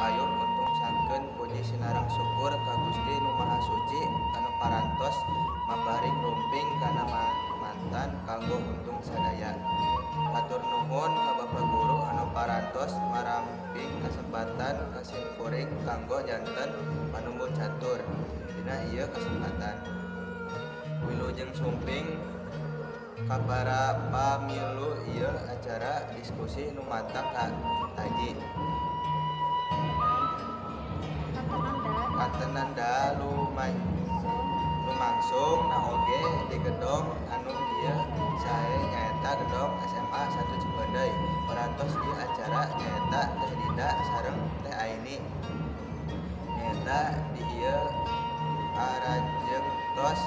Kapayun untung sangkeun puji sinareng syukur ka Gusti Nu Maha Suci anu parantos maparing rumping kana mantan kanggo untung sadaya. Hatur nuhun ka Bapak Guru anu parantos maramping kasempatan ka simkuring kanggo janten panumbu catur dina ieu kasempatan. Wilujeng sumping ka para pamilu ieu acara diskusi nu matak kataji. Kantenan da lumangsung na oge di gedong anu ieu sae nyaeta gedong SMA 1 Cipeundeuy. Parantos ieu acara nyaeta Teh Dinda sareng Teh Aini. Nyaeta di ieu arajeng tos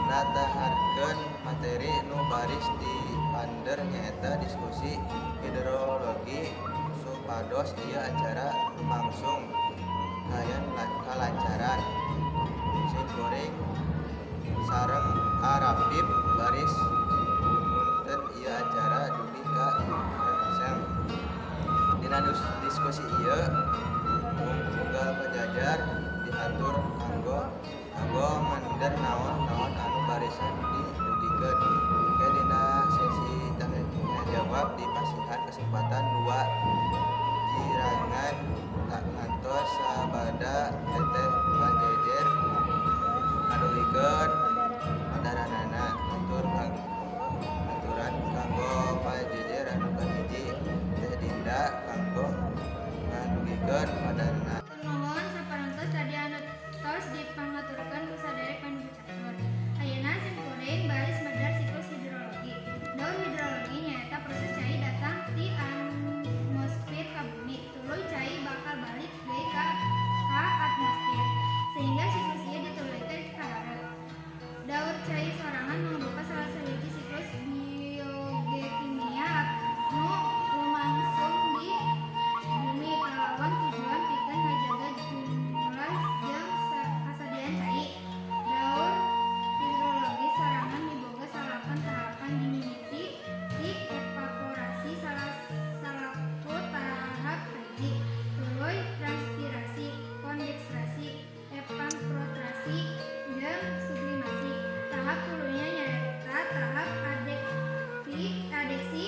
nataharkeun materi nu baris dipander nyaeta diskusi hidrologi supados ieu acara lumangsung kayan kalancaran. Simkuring sareng Arapip baris nunten ieu acara dugi ka rengseng. Dina diskusi ieu unggal pajajar diatur kanggo mender naon-naon anu barisan didugikeun. Engke dina sesi tanya jawab dipasihan kesempatan dua jirangan tak ngantos sabada teteh pajejer ngadugikeun padaranana. Aturan kanggo pajejer anu kahiji Teh Dinda kanggo ngadugikeun padarana. Nuhun saparantos tadi anu tos dipangaturkeun ku saderek panumbu catur. Ayeuna simkuring baris medar siklus hidrologi. Daur hidrologi nyaeta proses cai datang ti atmosfer ka bumi, tuluy cai bakal balik deui ka atmosfer. Sehingga siklus ieu dituluykeun ka hareup. Daur cai sorangan mangrupa salah sahiji siklus biogeokimia anu lumangsung di bumi kalawan tujuan pikeun ngajaga jumlah jeung kasadiaan cai. Daur hidrologi sorangan miboga salapan tahapan dimimiti ti evaporasi salaku tahap hiji, tuluy transpirasi, kondensasi, evapotranspirasi, jeung sublimasi. Tahap tuluyna nyaeta tahap adeksi,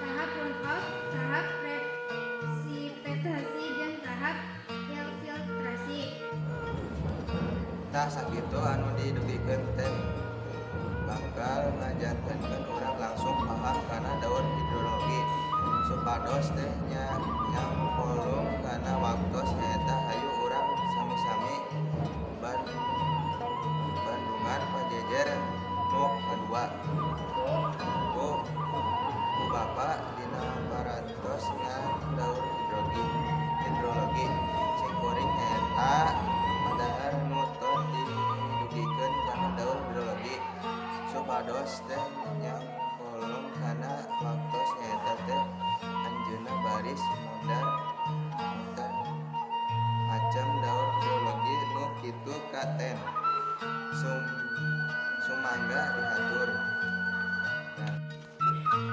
tahap runoff, tahap presipitasi, jeung tahap infiltrasi. Tah sakitu anu didugikeun teh bakal ngajantenkeun urang langsung paham kana daur hidrologi supados teh nyangkolung kana waktos nyaeta hayu urang sami-sami bandungan pajejer nu kadua ku Bapa dina parantos daur hidrologi. Simkuring nyaeta padahar nu tos didugikeun kana daur hidrologi supados teh nyangkolong kana waktos nyaeta teh anjeunna baris modar macem daur hidrologi nu kitu ka ten. Sumangga dihatur.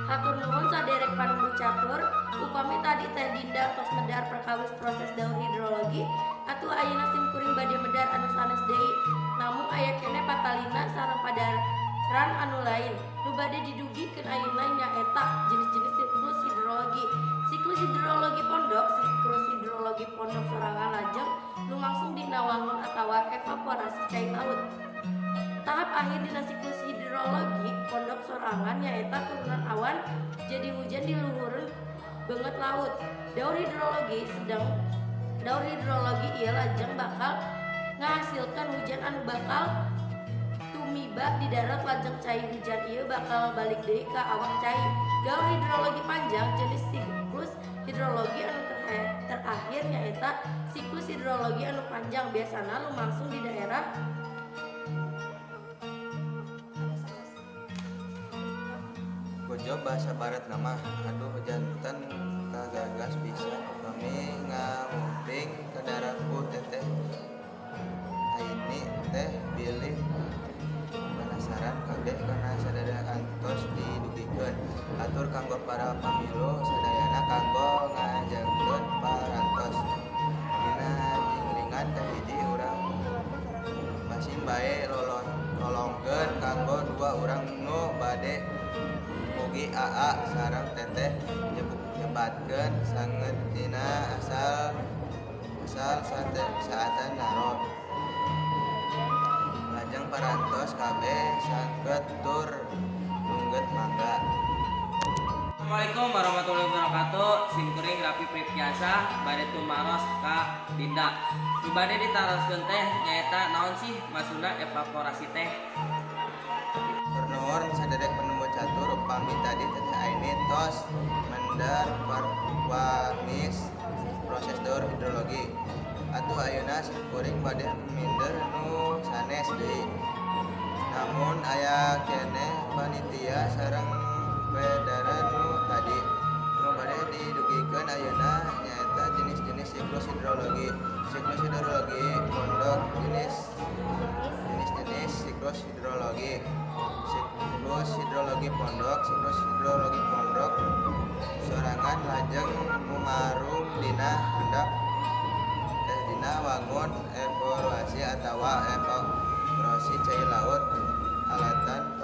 Hatur nuhun saderek panumbu catur, upami tadi Teh Dinda tos medar perkawis proses daur hidrologi, atuh ayeuna simkuring bade medar anu sanes deui. Namung aya keneh patalina sareng padaran anu lain. Nu bade didugikeun ayeuna nyaeta jenis-jenis siklus hidrologi. Siklus hidrologi pondok, siklus hidrologi pondok sorangan lajeng lumangsung dina wangun atawa evaporasi cai laut. Tahap akhir dina siklus hidrologi pondok sorangan nyaeta turunan awan jadi hujan di luhureun beungeut laut. Daur hidrologi sedang daur hidrologi ieu lajeng bakal ngahasilkeun hujan anu bakal tumiba di darat lajeng cai hujan ieu bakal balik deui ka awak cai. Daur hidrologi panjang jenis siklus hidrologi anu terakhir nyaeta siklus hidrologi anu panjang biasana lumangsung di daerah Gojo bahasa barat nama. Aduh janten kagagas pisan upami nguping kadaraku teteh Aini teh bilih penasaran kabeh kana sadaya antos didugikeun. Atur kanggo para pamilu sadayana kanggo ngajengkeun parantos. Aa sareng Teteh nyebatkeun sanget tina asal saatan naros. Lajeng parantos kabeh sangket tur nungget mangga. Assalamualaikum warahmatullahi wabarakatuh. Sim kuring Rapi Priptiasa bade tumaros ka Dinda. Nu bade ditaroskeun teh nyaeta naon sih maksudna evaporasi teh? Hatur nuhun saderek penembo catur upami tadi Teteh Aini tos mendar parwamis proses daur hidrologi. Atuh ayeuna sim kuring bade minder nu sanes deui. Namun aya keneh panitia sareng pedaran nu tadi. Nu bade didugikeun ayeuna nyaeta jenis-jenis siklus hidrologi. Siklus hidrologi pondok jenis-jenis siklus hidrologi. Siklus hidrologi pondok, siklus hidrologi pondok sorangan lajeng ngumarung dina handap dina wangun evaluasi atawa evaporasi cai laut alatan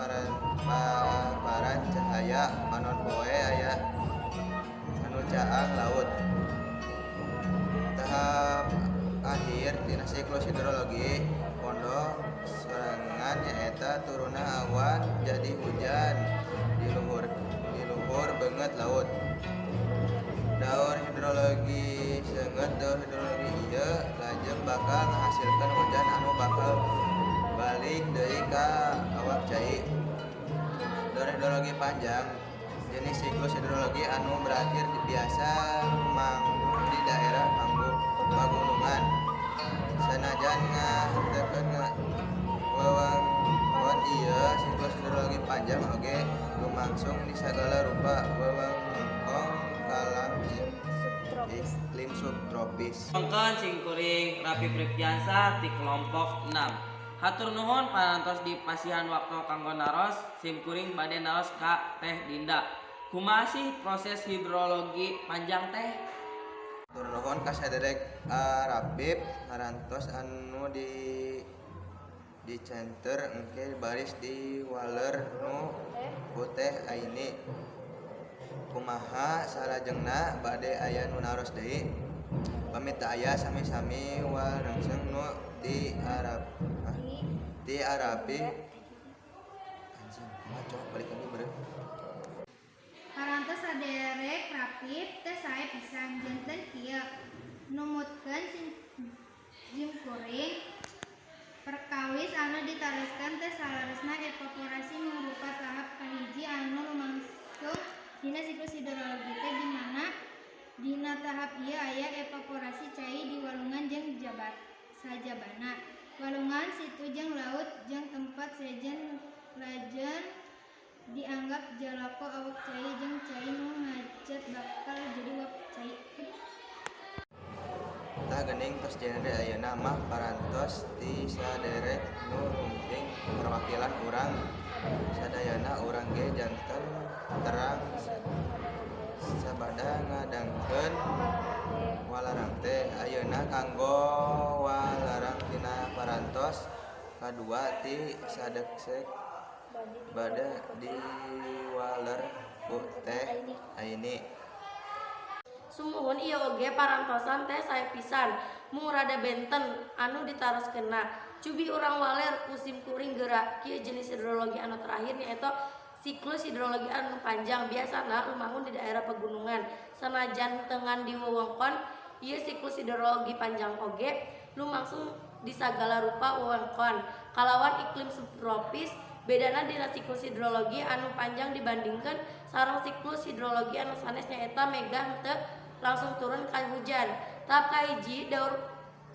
paparan cahaya panon poe aya anu caang laut. Tahap akhir tina siklus hidrologi pondok sorangan nyaeta turunna awan jadi hujan di luhur banget laut. Daur hidrologi seungeut daur hidrologi ieu lajeng bakal ngahasilkeun hujan anu bakal balik deui ka awak cai. Daur hidrologi panjang jenis siklus hidrologi anu berakhir biasa manggung di daerah pagunungan. Sanajan ngahentekeun wewengkon ieu siklus hidrologi panjang oge lumangsung di sagala rupa wewengkon kalam iklim subtropis. Pengkeun sim kuring Rapi Priptiasa ti kelompok 6. Hatur nuhun parantos di pasihan waktu kanggo naros, sim kuring bade naros ka Teh Dinda. Kumaha sih proses hidrologi panjang teh? Hatur nuhun ka saderek Rapip parantos anu di center engke baris di waler nu ku Teh Aini. Kumaha salajengna bade aya nu naros deui? Pamit teu aya sami-sami walengseng nu ti Arapi. Anjing, kumaha cok balik lagi beureum. Parantos saderek Rapip teh sae pisan janten kieu numutkeun sim kuring perkawis anu ditaroskeun teh saleresna evaporasi mangrupa tahap kahiji anu lumangsung dina siklus hidrologi teh di mana dina tahap ieu aya evaporasi cai di walungan jeung sajabana. Walungan situ jeung laut jeung tempat sejen lajeng dianggap jalako awak cai jeung cai nu ngacet bakal jadi uap cai. Tah geuning tos genre ayeuna mah parantos ti saderek nu rumping perwakilan urang sadayana urang ge janten terang sabada ngadangkeun walarang teh ayeuna kanggo walarang tina parantos kadua ti sadeksek bade diwaler ku Teh Aini. Sumuhun ieu oge parantosan teh sae pisan mung rada benten anu ditaroskeunna. Cubi urang waler ku sim kuring geura kieu jenis hidrologi anu terakhir nyaeta siklus hidrologi anu panjang biasana lumangun di daerah pegunungan. Sanajan tengan di wewengkon ieu siklus hidrologi panjang oge lumangsung di sagala rupa wewengkon kalawan iklim subtropis. Bedana dina siklus hidrologi anu panjang dibandingkeun sareng siklus hidrologi anu sanes nyaeta mega henteu langsung turun ka hujan. Tahap kahiji daur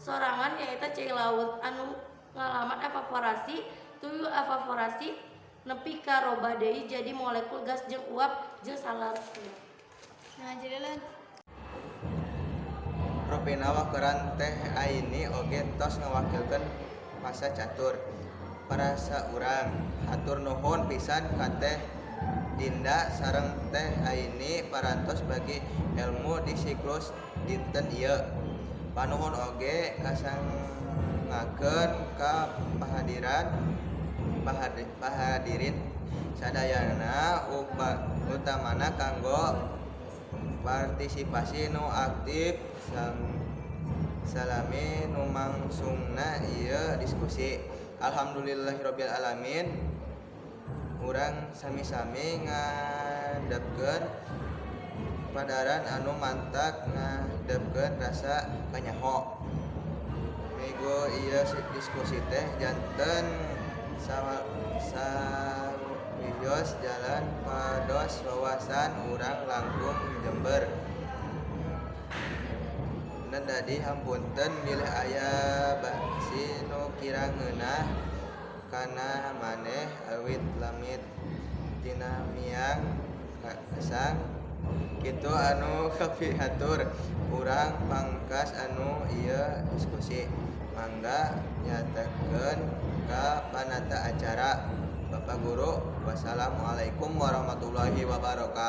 sorangan nyaeta cai laut anu ngalaman evaporasi tuluy evaporasi nepi ka robah deui jadi molekul gas jeung uap jeung salarusna. Nah, jadi lah Rupina wakeran Teh Aini oge tos ngawakilkeun fasa catur. Parasa urang hatur nuhun pisan ka Teh Dinda sareng Teh Aini parantos bagi ilmu di siklus dinten ieu. Panuhun oge kasangakeun ka pahadirin Sadayana utamana kanggo partisipasi nu aktif salami numangsungna ieu diskusi. Alhamdulillahirabbil alamin. Urang sami-sami ngadepkeun padaran anu mantak ngadepkeun rasa kanyaho. Mego ieu diskusi teh janten sawios jalan pados wawasan urang langkung jember. Dan dadi hampunten bilih aya basi nu kirang ngeunah kana maneh awit lamit tina miang kesang kitu anu kapihatur urang pangkas anu ieu diskusi. Mangga nyatakeun ka panata acara. Bapak guru, wassalamualaikum warahmatullahi wabarakatuh.